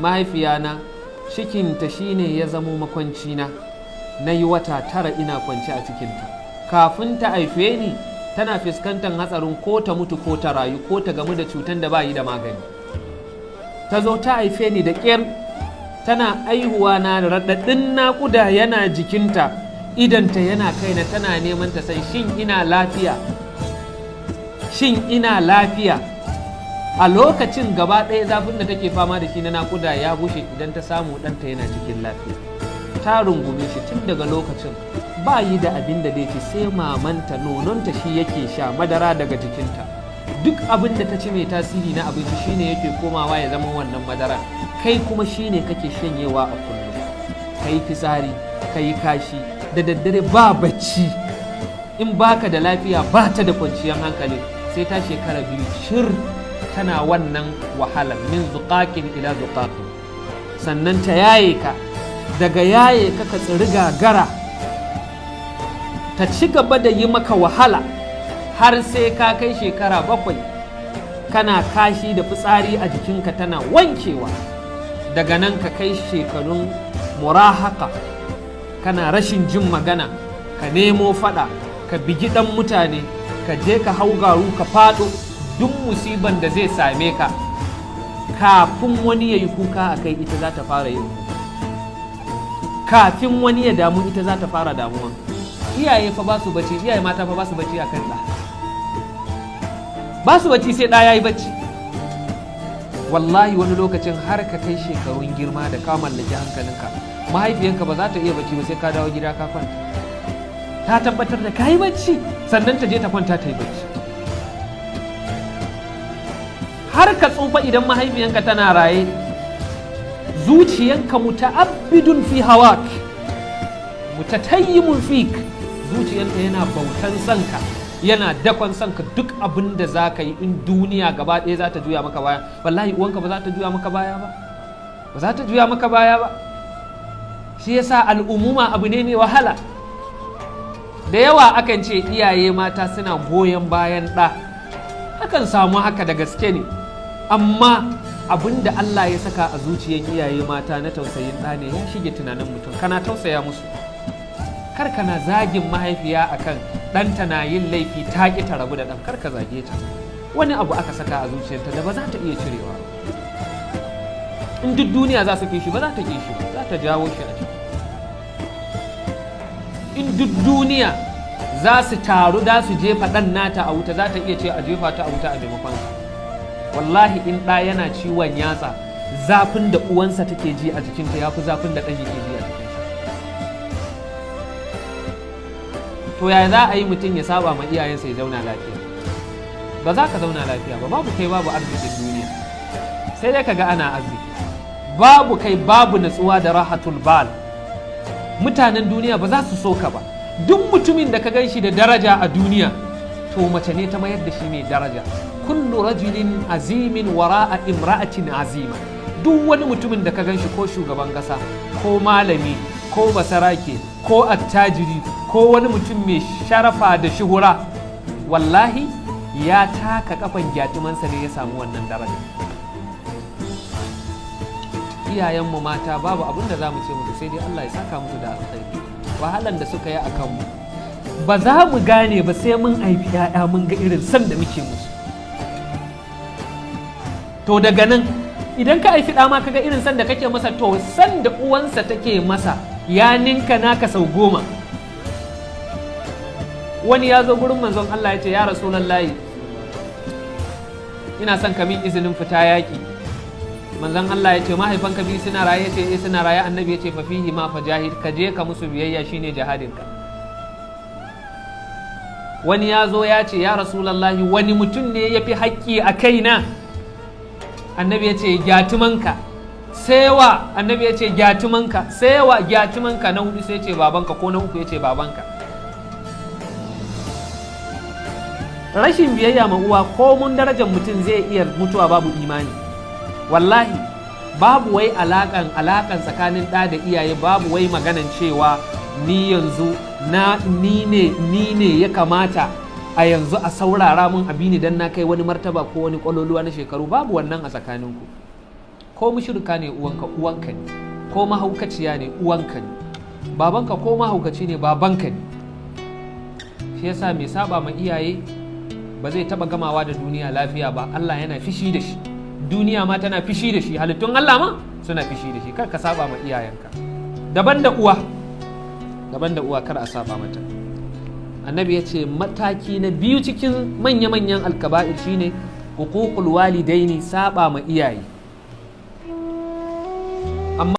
Mahaifiyana cikinta shine ya zamo makwancina. Na yi wata 9 ina kwance a cikinta. Kafin ta haife ni, tana fuskantar hatsarin ko ta mutu ko ta rayu, ko ta gamu da cutan da ba yi da magani. Ta zo ta haife ni da ƙyar. Tana aihuwa na, raɗaɗin naƙuda yana jikinta, idanta yana kaina, tana neman ta san shin ina lafiya, shin ina lafiya. A lokacin gaba ɗaya zafin da take fama da shi na naƙuda ya bushe idan ta samu ɗanta yana cikin lafiya. Ta rungume shi. Tun daga lokacin ba yi da abin da ci sai mamanta, nononta shi yake sha, madara daga jikinta. Duk abin da ta ci mai tasiri na abinci shine yake komawa ya zama wannan madara. Kai kuma shine kake shanyewa a kullum. Kai fitsari, kai kashi da daddare, ba bacci. In baka da lafiya, ba ta da kwanciyar hankali. Sai ta shekara 2 cir tana wannan wahalar, min zuƙaƙin ila zuƙaƙin, sannan ta yaye ka. Daga yaye ka, ka tsiri gagara, ta ci gaba da yi maka wahala har sai ka kai shekara 7, kana kashi da fitsari a jikinka, tana wankewa. Daga nan ka kai shekarun murahaka, kana rashin jin magana, ka nemo fada, ka bigi ɗan mutane, ka je ka hau garu ka faɗo. Duk musiban da zai same ka, kafin wani ya yi kuka a kai, ita za ta fara yin kuka. Kafin wani ya damu, ita za ta fara damuwa. Iyaye fa ba su bacci, iyaye mata fa ba su bacci akan ɗa, ba su bacci sai ɗa ya yi bacci. Wallahi wani lokacin har ka kai shekarun girma da ka mallaki hankalinka, mahaifiyanka ba za ta iya bacci ba sai ka dawo gida ka kwanta, ta tabbatar da ka yi bacci, sannan ta je ta kwanta ta yi bacci. Har ka tsufa, idan mahaifiyanka tana raye, zuciyanka muta'abbidun fi hawak, mutatayyimun fik, zuciyanka yana bautan sanka, yana dakon sanka. Duk abin da za ka yi, in duniya gaba ɗaya za ta juya maka baya, wallahi uwanka ba za ta juya maka baya ba, ba za ta juya maka baya ba. Shi yasa al'umuma abu ne mai wahala. Da yawa akan ce iyaye mata suna goyon bayan ɗa. Akan samu haka da gaske ne, amma abin da Allah ya saka a zuciyar iyaye mata na tausayin ɗa ne ya shige tunanin mutum. Kana tausaya musu. Kar kana zagin mahaifiya akan ɗanta na yin laifi, ta ƙi ta rabu da ɗan. Kar ka zage ta. Wani abu aka saka a zuciyarta da ba za ta iya cirewa ba. In duk duniya za su ƙi shi, ba za ta ƙi shi ba, za ta jawo shi a ciki. In duk duniya za su taru za su jefa ɗan nata a wuta, za ta iya ce a jefa ta a wuta a maimakon sa. Wallahi in ɗa yana ciwon yatsa, zafin da uwansa take ji a jikinta ya fi zafin da ɗan yake ji a jikinsa. To yaya za a yi mutum ya saba ma iyayensa ya zauna lafiya? Ba za ka zauna lafiya ba. Babu kai babu arzikin duniya, sai dai ka ga ana arziki. Babu kai babu natsuwa da rahatul bal. Mutanen duniya ba za su so ka ba. Duk mutumin da ka gan shi da daraja a duniya, to mace ne ta mayar da shi mai daraja. Kullu rajulin azimin wara'a imra'atin azima. Duk wani mutumin da ka gan shi, ko shugaban kasa, ko malami, ko basarake, ko attajiri, ko wani mutum mai sharafa da shuhura, wallahi ya taka kafan gyatumansa ne ya samu wannan daraja. Iyayenmu mata, babu abin da za mu ce musu sai dai Allah ya saka musu da alkhairi. Wahalan da suka yi a kanmu ba za mu gane ba sai mun haifi 'ya'ya, mun ga irin san da muke musu. To daga nan idan ka haifi ɗa ma, kaga irin san da kake masa, to san da uwansa take masa ya ninka naka sau 10. Wani ya zo gurin Manzon Allah ya ce, "Ya Rasulallahi, ina son ka min izinin fita yaƙi." Manzon Allah ya ce, "Mahaifanka biyu suna raye?" Ya ce, "Eh, suna raye." Annabi ya ce, "Fa fihi ma fajahid, ka je ka musu biyayya, shine jihadinka." Wani ya zo ya ce, "Ya Rasulallahi, wani mutum ne ya fi haƙƙi a kaina?" Annabi ya ce, "Gyatumanka." Sewa? Annabi ya ce, "Gyatumanka." Sewa? "Gyatumanka." Na hudu sai ce, "Babanka." Ko na uku ya ce, "Babanka." Rashin biyayya ma uwa, ko mun darajar mutum, zai iya mutuwa babu imani. Wallahi babu wai alakan tsakanin ɗa da iyaye, babu wai maganan cewa ni yanzu na ni ne ya kamata a yanzu a saurara mun abini dan na kai wani martaba ko wani kwaloluwa na shekaru. Babu wannan a tsakaninku. Ko mushrika ne uwanka, uwanka ne. Ko mahaukaciya ne, uwanka ne. Babanka ko mahaukaci ne, babanka ne. Shi yasa mai saba ma iyaye ba zai taba gamawa da duniya lafiya ba. Allah yana fishi da shi, duniya ma tana fishi da shi, halittun Allah ma suna fishi da shi. Kar ka saba ma iyayenka. Daban da uwa, daban da uwa, kar a saba mata. Annabi ya ce mataki na biyu cikin manya-manyan alkaba'ir shine uququl walidaini, saba ma iyaye. Amma